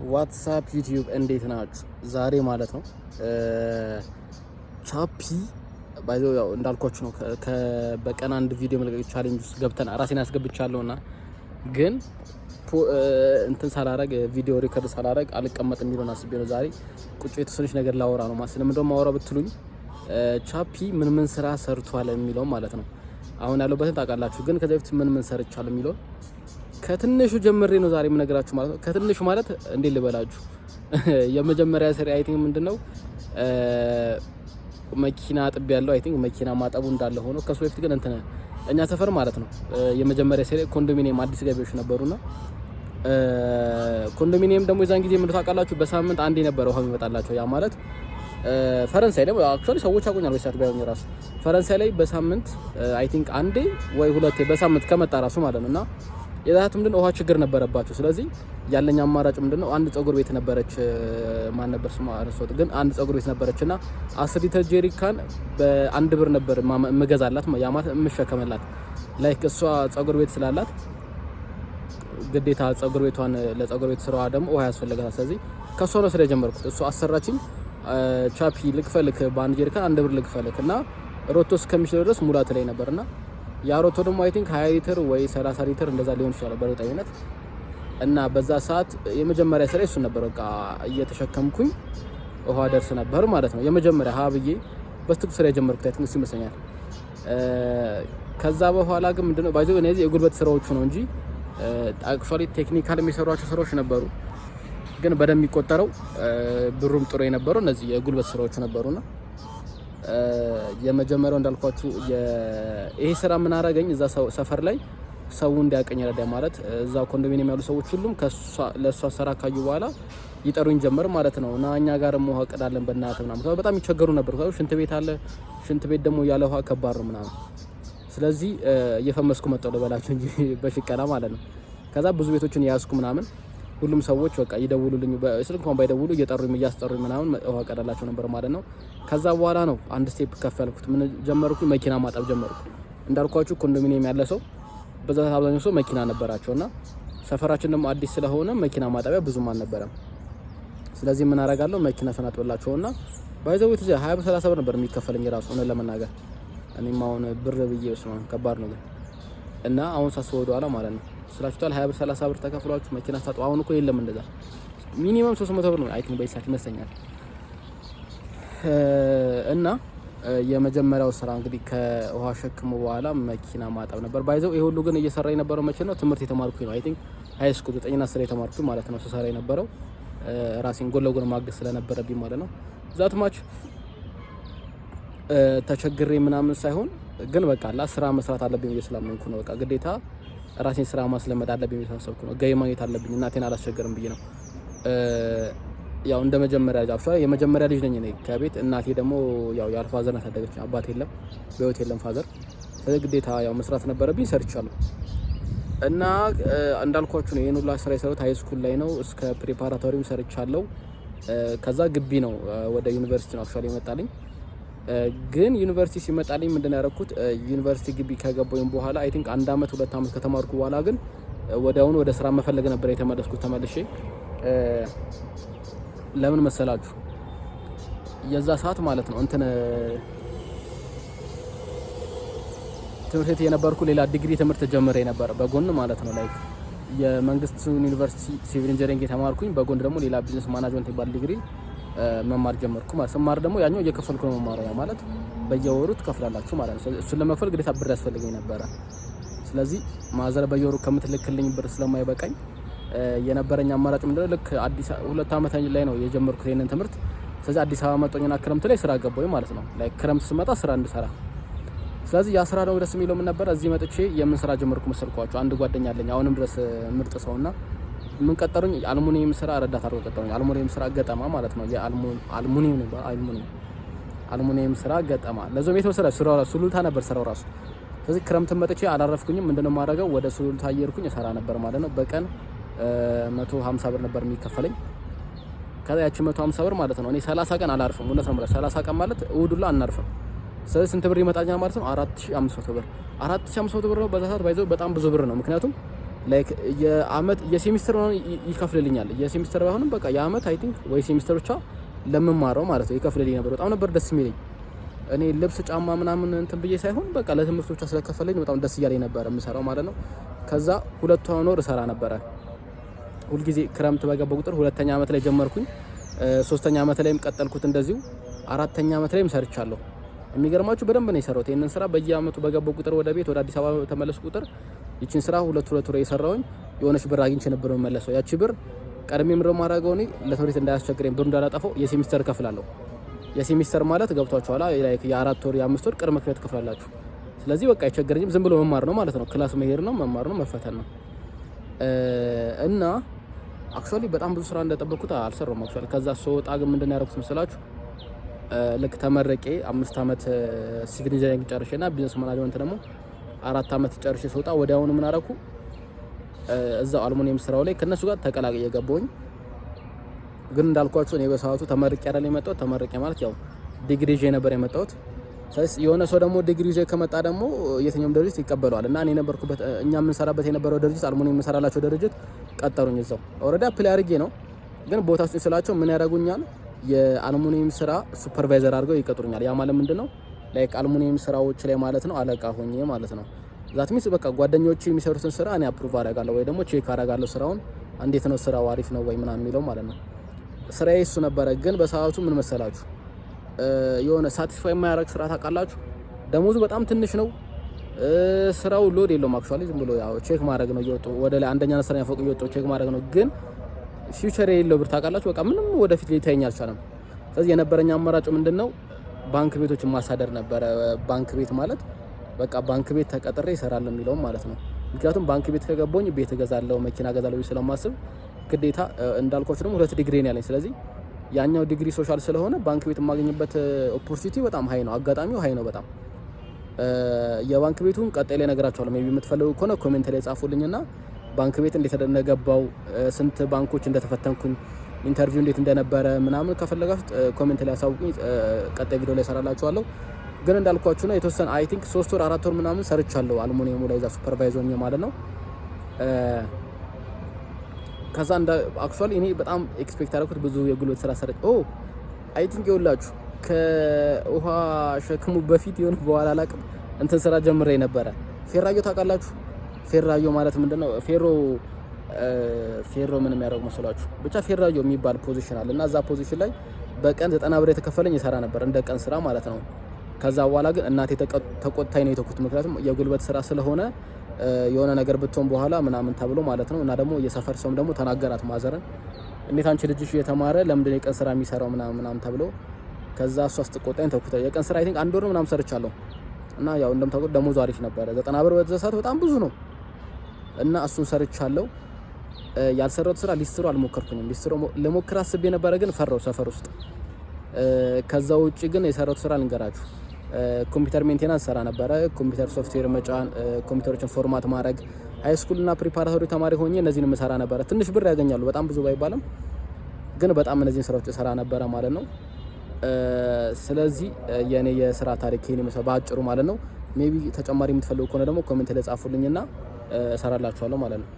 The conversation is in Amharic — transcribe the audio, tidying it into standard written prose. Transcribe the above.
What's up YouTube፣ እንዴት ናችሁ? ዛሬ ማለት ነው ቻፒ by the way ያው እንዳልኳችሁ ነው። በቀን አንድ ቪዲዮ መልቀቅ challenge ውስጥ ገብተን ራሴን አስገብቻለሁና ግን እንትን ሳላረግ፣ ቪዲዮ record ሳላረግ አልቀመጥም የሚለውን አስቤ ነው ዛሬ ቁጭ የተወሰነች ነገር ላወራ ነው። ማለት ስለምንድነው የማወራው ብትሉኝ ቻፒ ምን ምን ስራ ሰርቷል የሚለው ማለት ነው። አሁን ያለሁበትን ታውቃላችሁ፣ ግን ከዚህ በፊት ምን ምን ሰርቻለሁ የሚለውን ከትንሹ ጀምሬ ነው ዛሬ የምነግራችሁ ማለት ነው። ከትንሹ ማለት እንዴት ልበላችሁ፣ የመጀመሪያ ስራ I think ምንድነው መኪና አጥቤ ያለው። I think መኪና ማጠቡ እንዳለ ሆኖ ከሱ በፊት ግን እንትን እኛ ሰፈር ማለት ነው የመጀመሪያ ስራ ኮንዶሚኒየም አዲስ ገቢዎች ነበሩና ኮንዶሚኒየም ደግሞ የዛን ጊዜ ምን ታውቃላችሁ፣ በሳምንት አንዴ ነበረ ውሃ የሚመጣላቸው። ያ ማለት ፈረንሳይ ላይ actually ሰዎች አቆኛል በሰዓት ባይሆን ራሱ ፈረንሳይ ላይ በሳምንት I think አንዴ ወይ ሁለቴ በሳምንት ከመጣ ራሱ ማለት ነው። እና የዛት ምንድነው ውሃ ችግር ነበረባቸው። ስለዚህ ያለኝ አማራጭ ምንድነው አንድ ፀጉር ቤት ነበረች፣ ማን ነበር ስሟ ረሳሁት፣ ግን አንድ ፀጉር ቤት ነበረች እና 10 ሊትር ጄሪካን በ1 ብር ነበር የምገዛላት፣ ያ ማለት የምሸከመላት። Like እሷ ፀጉር ቤት ስላላት ግዴታ ፀጉር ቤቷን ለፀጉር ቤት ስራዋ ደግሞ ውሃ ያስፈልጋታል። ስለዚህ ከእሷ ነው ስራ የጀመርኩት። እሷ አሰራችኝ። ቻፒ ልክፈልክ፣ በአንድ ጀሪካን 1 ብር ልክፈልክ እና ሮቶ እስከሚችለው ድረስ ሙላት ላይ ነበርና ያ ሮቶ ደግሞ I think 20 ሊትር ወይ 30 ሊትር እንደዛ ሊሆን ይችላል በእርግጠኝነት። እና በዛ ሰዓት የመጀመሪያ ስራ እሱ ነበር። በቃ እየተሸከምኩኝ ውሃ ደርስ ነበር ማለት ነው። የመጀመሪያ ሀ ብዬ በስትኩ ስራ የጀመርኩት I think እሱ ይመስለኛል። ከዛ በኋላ ግን ምንድነው by the way እነዚህ የጉልበት ስራዎቹ ነው እንጂ actually technical የሚሰሯቸው ስራዎች ነበሩ። ግን በደንብ የሚቆጠረው ብሩም ጥሩ የነበረው እነዚህ የጉልበት ስራዎቹ ነበሩና የመጀመሪያው እንዳልኳችሁ ይሄ ስራ ምን አረገኝ፣ እዛ ሰፈር ላይ ሰው እንዲያቀኝ ረዳ። ማለት እዛ ኮንዶሚኒየም ያሉ ሰዎች ሁሉም ለእሷ ስራ ካዩ በኋላ ይጠሩኝ ጀመር ማለት ነው። እና እኛ ጋር ውሃ ቅዳለን በእናትህ ምናምን፣ በጣም ይቸገሩ ነበር። ሽንት ቤት አለ፣ ሽንት ቤት ደግሞ ያለ ውሃ ከባድ ነው ምናምን። ስለዚህ እየፈመስኩ መጣሁ ልበላችሁ እንጂ በሽቀላ ማለት ነው። ከዛ ብዙ ቤቶችን ያዝኩ ምናምን፣ ሁሉም ሰዎች በቃ ይደውሉልኝ፣ ስልክ እንኳን ባይደውሉ እየጠሩኝ እያስጠሩኝ ምናምን ውሃ ቀዳላቸው ነበር ማለት ነው። ከዛ በኋላ ነው አንድ step ከፍ ያልኩት። ምን ጀመርኩ? መኪና ማጠብ ጀመርኩ። እንዳልኳችሁ ኮንዶሚኒየም ያለ ሰው በዛ አብዛኛው ሰው መኪና ነበራቸውና ሰፈራችን ደግሞ አዲስ ስለሆነ መኪና ማጠቢያ ብዙም አልነበረም። ስለዚህ ምን አደርጋለሁ? መኪና ሰናጥበላቸውና by the way ትዝ 20 ብር 30 ብር ነበር የሚከፈለኝ ራሱ። እውነት ለመናገር እኔም አሁን ብር ብዬ ስማ ከባድ ነው ግን እና አሁን ሳስበው ወደኋላ ማለት ነው ስላችኋል 20 ብር 30 ብር ተከፍሏችሁ መኪና ስታጥቡ፣ አሁን እኮ የለም እንደዛ፣ minimum 300 ብር ነው I think በዚህ ሰዓት ይመስለኛል። እና የመጀመሪያው ስራ እንግዲህ ከውሃ ሸክሙ በኋላ መኪና ማጠብ ነበር። By the way ይሄ ሁሉ ግን እየሰራ የነበረው መቼ ነው? ትምህርት የተማርኩኝ ነው። I think high school 9ና 10 የተማርኩኝ ማለት ነው። ስሰራ የነበረው ራሴን ጎን ለጎን ማገዝ ስለነበረብኝ ማለት ነው። That much ተቸግሬ ምናምን ሳይሆን ግን በቃ ላ ስራ መስራት አለብኝ ብዬ ስላመንኩ ነው። በቃ ግዴታ ራሴን ስራ ማስለመድ አለብኝ ብዬ ስላሰብኩ ነው። ገቢ ማግኘት አለብኝ፣ እናቴን አላስቸግርም ብዬ ነው። ያው እንደ መጀመሪያ ልጅ፣ የመጀመሪያ ልጅ ነኝ እኔ ከቤት። እናቴ ደግሞ ያው ያለ father ናት ያደገች። አባት የለም፣ በህይወት የለም father። ስለዚህ ግዴታ ያው መስራት ነበረብኝ፣ ሰርቻለሁ። እና እንዳልኳችሁ ነው ይሄን ሁላ ስራ የሰራሁት high school ላይ ነው። እስከ preparatory ም ሰርቻለሁ። ከዛ ግቢ ነው ወደ ዩኒቨርሲቲ ነው actually የመጣልኝ። ግን ዩኒቨርሲቲ ሲመጣልኝ ምንድን ያደረኩት፣ ዩኒቨርሲቲ ግቢ ከገባሁኝ በኋላ I think አንድ አመት 2 አመት ከተማርኩ በኋላ ግን ወዲያውኑ ወደ ስራ መፈለግ ነበር የተመለስኩት ተመልሼ። ለምን መሰላችሁ? የዛ ሰዓት ማለት ነው እንትን ትምህርት ቤት የነበርኩ ሌላ ዲግሪ ትምህርት ጀምሬ ነበር በጎን ማለት ነው። Like የመንግስት ዩኒቨርሲቲ civil engineering የተማርኩኝ፣ በጎን ደግሞ ሌላ business management የሚባል ዲግሪ መማር ጀመርኩ ማለት። ስማር ደግሞ ያኛው እየከፈልኩ ነው መማረው። ያ ማለት በየወሩ ትከፍላላችሁ ማለት ነው። እሱን ለመክፈል ግዴታ ብር ያስፈልገኝ ነበረ። ስለዚህ mother በየወሩ ከምትልክልኝ ብር ስለማይበቃኝ የነበረኝ አማራጭ ምንድነው? ልክ አዲስ 2 አመት ላይ ነው የጀመርኩት ይሄንን ትምህርት። ስለዚህ አዲስ አበባ መጣሁኝና ክረምት ላይ ስራ ገባሁኝ ማለት ነው። Like ክረምት ስመጣ ስራ እንድሰራ። ስለዚህ ያ ስራ ደግሞ ደስ የሚለው ምን ነበር? እዚህ መጥቼ የምን ስራ ጀመርኩ መሰልኳችሁ? አንድ ጓደኛ አለኝ አሁንም ድረስ ምርጥ ሰውና ምን ቀጠሩኝ? አልሙኒየም ስራ ረዳት አድርገው ቀጠሩኝ። አልሙኒየም ስራ ገጠማ ማለት ነው። የአልሙኒየም ነው፣ አልሙኒየም ስራ ገጠማ። ለዛውም የት መሰላችሁ ስራው? ራሱ ሱሉልታ ነበር ስራው ራሱ። ስለዚህ ክረምት መጥቼ አላረፍኩኝም። ምንድነው የማደርገው? ወደ ሱሉልታ እየሄድኩኝ እሰራ ነበር ማለት ነው። በቀን 150 ብር ነበር የሚከፈለኝ። ከዛ ያቺ 150 ብር ማለት ነው እኔ 30 ቀን አላርፍም። እውነት ነው የምልህ፣ 30 ቀን ማለት እሑድ ሁላ አናርፍም። ስለዚህ ስንት ብር ይመጣኛል ማለት ነው? 4500 ብር። 4500 ብር ነው በዛ ሰዓት by the way በጣም ብዙ ብር ነው። ምክንያቱም Like የአመት የሴሚስተር ይከፍልልኛል። የሴሚስተር ባይሆንም በቃ የአመት I think ወይ ሴሚስተር ብቻ ለምማረው ማለት ነው ይከፍልልኝ ነበር። በጣም ነበር ደስ የሚለኝ። እኔ ልብስ፣ ጫማ ምናምን እንትን ብዬ ሳይሆን በቃ ለትምህርት ብቻ ስለከፈለኝ በጣም ደስ እያለኝ ነበር የምሰራው ማለት ነው። ከዛ 2 ወር እሰራ ነበረ። ሁልጊዜ ክረምት በገባ ቁጥር ሁለተኛ አመት ላይ ጀመርኩኝ። ሶስተኛ አመት ላይም ቀጠልኩት እንደዚሁ። አራተኛ አመት ላይም ሰርቻለሁ። የሚገርማችሁ በደንብ ነው የሰራሁት ይህንን ስራ። በየአመቱ በገባው ቁጥር ወደ ቤት ወደ አዲስ አበባ ተመለስኩ ቁጥር ይችን ስራ 2 2 ወር የሰራሁኝ የሆነች ብር አግኝቼ ነበር የምመለሰው። ያቺ ብር ቀድሜ ምንድነው የማደርገው እኔ ለትምህርት እንዳያስቸግረኝ ብር እንዳላጠፋው የሴሚስተር እከፍላለሁ። የሴሚስተር ማለት ገብቷችኋል? Like የ4 ወር የ5 ወር ቅድመ ክፍያ ትከፍላላችሁ። ስለዚህ በቃ አይቸግረኝም። ዝም ብሎ መማር ነው ማለት ነው። Class መሄድ ነው፣ መማር ነው፣ መፈተን ነው። እና actually በጣም ብዙ ስራ እንደጠበቅኩት አልሰራሁም። Actually ከዛ ስወጣ ግን ምንድን ነው ያደረኩት መሰላችሁ? ልክ ተመርቄ 5 አመት civil engineering ጨርሼ እና business management ደግሞ 4 አመት ጨርሼ ስወጣ ወዲያውኑ ምን አደረኩ? እዛው አልሙኒየም ስራው ላይ ከነሱ ጋር ተቀላቅዬ ገባሁኝ። ግን እንዳልኳችሁ እኔ በሰዓቱ ተመርቄ አይደል የመጣሁት። ተመርቄ ማለት ያው ዲግሪ ይዤ ነበር የመጣሁት። ስለዚህ የሆነ ሰው ደግሞ ዲግሪ ይዤ ከመጣ ደግሞ የትኛውም ድርጅት ይቀበለዋል። እና እኔ የነበርኩበት እኛ የምንሰራበት የነበረው ድርጅት አልሙኒየም የምንሰራላቸው ድርጅት ቀጠሩኝ። እዛው already apply አድርጌ ነው፣ ግን ቦታ ስጡኝ ስላቸው ምን ያደርጉኛል? የአልሙኒየም ስራ supervisor አድርገው ይቀጥሩኛል። ያ ማለት ምንድነው? Like አልሙኒየም ስራዎች ላይ ማለት ነው አለቃ ሆኜ ማለት ነው። That means በቃ ጓደኞቹ የሚሰሩትን ስራ እኔ approve አደርጋለሁ ወይ ደግሞ check አደርጋለሁ ስራውን፣ እንዴት ነው ስራው አሪፍ ነው ወይ ምናምን የሚለው ማለት ነው። ስራዬ እሱ ነበረ። ግን በሰዓቱ ምን መሰላችሁ፣ የሆነ satisfy የማያደርግ ስራ ታውቃላችሁ። ደሞዙ በጣም ትንሽ ነው። ስራው load የለውም። Actually ዝም ብሎ ያው check ማድረግ ነው፣ እየወጡ ወደ ላይ አንደኛ አስረኛ ፎቅ እየወጡ check ማድረግ ነው። ግን future የሌለው ብር ታውቃላችሁ። በቃ ምንም ወደፊት ሊታየኝ አልቻለም። ስለዚህ የነበረኝ አማራጭ ምንድነው? ባንክ ቤቶችን ማሳደድ ነበረ። ባንክ ቤት ማለት በቃ ባንክ ቤት ተቀጥሬ እሰራለሁ የሚለውም ማለት ነው። ምክንያቱም ባንክ ቤት ከገባሁኝ ቤት እገዛለሁ፣ መኪና እገዛለሁ ስለማስብ ግዴታ እንዳልኳችሁ ደግሞ ሁለት ዲግሪ ነው ያለኝ። ስለዚህ ያኛው ዲግሪ social ስለሆነ ባንክ ቤት የማገኝበት opportunity በጣም high ነው፣ አጋጣሚው high ነው በጣም። የባንክ ቤቱን ቀጣይ ላይ እነግራችኋለሁ። Maybe የምትፈልጉ ከሆነ comment ላይ ጻፉልኝና ባንክ ቤት እንዴት እንደገባው፣ ስንት ባንኮች እንደተፈተንኩኝ፣ interview እንዴት እንደነበረ ምናምን ከፈለጋችሁ comment ላይ አሳውቁኝ። ቀጣይ ቪዲዮ ላይ እሰራላችኋለሁ። ግን እንዳልኳችሁ ነው የተወሰነ I think 3 ወር 4 ወር ምናምን ሰርቻለሁ አልሙኒየሙ ላይ እዛ supervise ሆኜ ማለት ነው። ከዛ እንደ actually እኔ በጣም expect ያደረኩት ብዙ የጉልበት ስራ ሰርቼ፣ oh I think ይኸውላችሁ ከውሃ ሸክሙ በፊት ይሁን በኋላ አላውቅም እንትን ስራ ጀምሬ ነበረ። ፌራዮ ታውቃላችሁ? ፌራዮ ማለት ምንድነው? ፌሮ ፌሮ ምን የሚያደርጉ መስሏችሁ? ብቻ ፌራዮ የሚባል position አለ እና እዛ position ላይ በቀን 90 ብር የተከፈለኝ እሰራ ነበር፣ እንደ ቀን ስራ ማለት ነው። ከዛ በኋላ ግን እናቴ ተቆጥታኝ ነው የተውኩት። ምክንያቱም የጉልበት ስራ ስለሆነ የሆነ ነገር ብትሆን በኋላ ምናምን ተብሎ ማለት ነው። እና ደግሞ የሰፈር ሰውም ደግሞ ተናገራት ማዘርን፣ እንዴት አንቺ ልጅሽ እየተማረ ለምንድን ነው የቀን ስራ የሚሰራው ምናምን ምናምን ተብሎ ከዛ እሷ ስትቆጣኝ ተውኩት። የቀን ስራ I think አንድ ወር ምናምን ሰርቻለሁ እና ያው እንደምታውቁት ደሞዙ አሪፍ ነበረ። 90 ብር በዛ ሰዓት በጣም ብዙ ነው እና እሱን ሰርቻለሁ። ያልሰራሁት ስራ ሊስትሮ አልሞከርኩኝም። ሊስትሮ ልሞክር አስቤ ነበረ ግን ፈራው ሰፈር ውስጥ። ከዛ ውጭ ግን የሰራሁት ስራ ልንገራችሁ። Computer maintenance ሰራ ነበረ። Computer software መጫን፣ ኮምፒውተሮችን format ማድረግ። High school እና preparatory ተማሪ ሆኜ እነዚህን የምሰራ ነበረ። ትንሽ ብር ያገኛሉ፣ በጣም ብዙ ባይባልም ግን በጣም እነዚህን ስራዎች እሰራ ነበረ ማለት ነው። ስለዚህ የኔ የስራ ታሪክ ይሄን ይመስላል በአጭሩ ማለት ነው። Maybe ተጨማሪ የምትፈልጉ ከሆነ ደግሞ comment ላይ ጻፉልኝና እሰራላችኋለሁ ማለት ነው።